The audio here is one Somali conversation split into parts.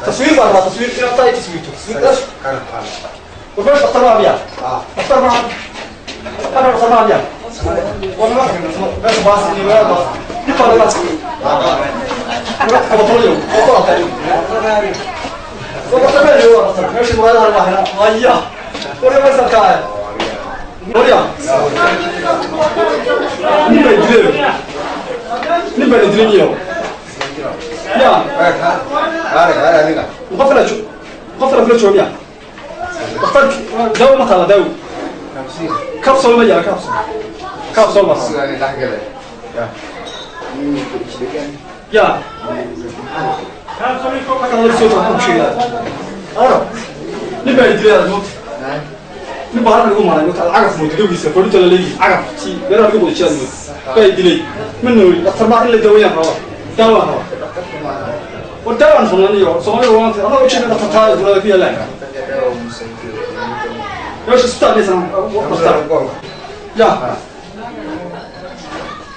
تصوير بقى تصوير كده بتاع تصوير تصوير وفيش دكتور معاهم يعني دكتور معاهم انا دكتور معاهم يعني والله بس باص اللي ولا باص يبقى لا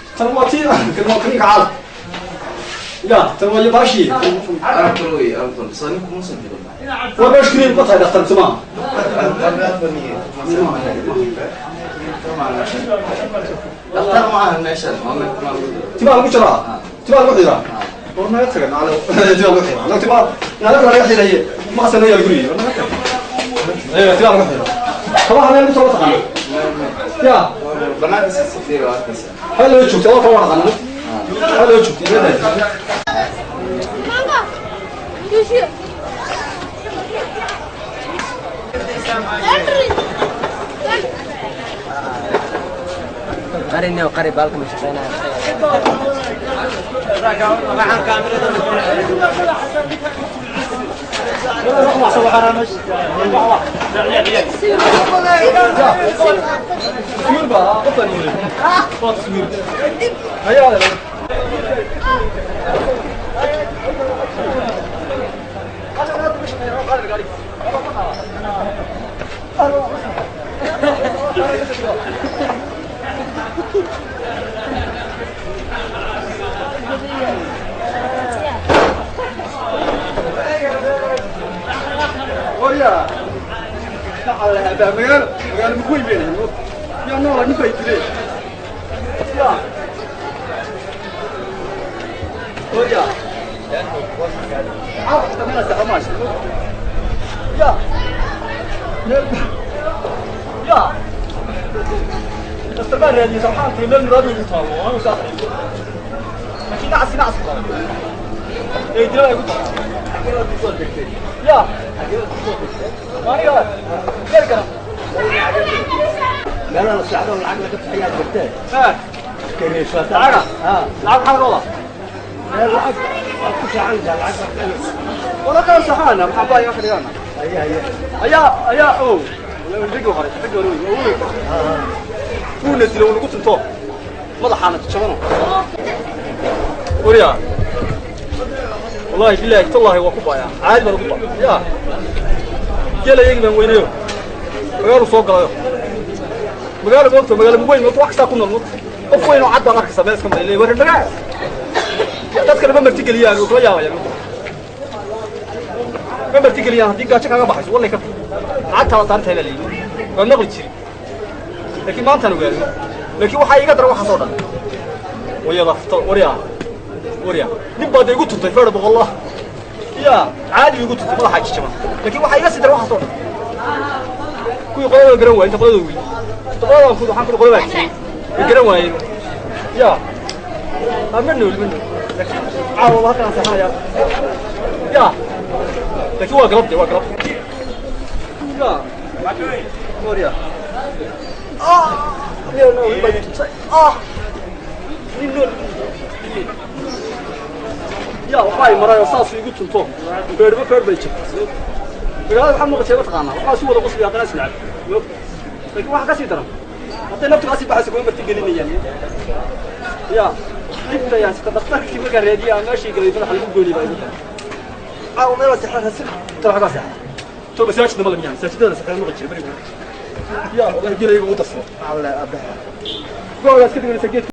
يا يا ترى باشي أرطلوي أرطل صاني كم سنة وباش كريم قطع دختر تمام دختر معاه النشر تبغى المشرا تبغى المحيرة ورنا يتكلم على تبغى المحيرة لو تبغى أنا لا يحيى هي ما سنة يا قري إيه تبغى المحيرة طبعا أنا اللي تبغى يا بنات السفير هلا شوف تبغى طبعا هلا شوف قريني وقري بالكم شقينا والله بالله تالله وكبا يا عادي ما كبا يا جلا يجي من وينيو مقالو سوق قلايو مقالو موقف مقالو وين موقف واحد كنا الموقف qof weyn oo cad baan arkaysaa meel iska maylay war dhagaa dadka ma marti geliyaan oo kula yaabaya ma marti geliyaan haddii gaajo kaaga baxayso wallahi ka lacagta waa saartay la leeyahay waa maqli jiri laakiin maantaan ogaado laakiin waxaa iga daran waxaas oo dhan wayada waryaa waryaa nin baad igu tuntay feer boqollah ya caadi igu tuntay madaxa jijaban laakiin waxaa iga sii daran waxaas oo dhan kuwii qolada garan waayay inta qolada weyn qolada ku waxaan ku qolada garan waayay ya ma nool ma nool laakiin caawa waa kan saxaya ya laakiin waa galabtay waa galab ya waryaa ah ya no ah nin nool ya waxay maray saas igu tunto beerba beer bay jirtay magaalada waxaa muuqatay mataqaanaa waxaa si wada qosli haddana isnacab laakiin waxaa kasii daran hadday naftu kasii baxayso kuma marti gelinayaan ya dhibta yaa sita dhakhtarkii markaa raadiya meeshii galay madaxa lagu goynay baa igu tahay caawa meel waa seexan si ta waxaa seexan to masaajidna ma lamiyaan masaajidada seexan maqli jiray berigu ya wallahi gelayga ugu darso googaas ka dhiganaysa geedka.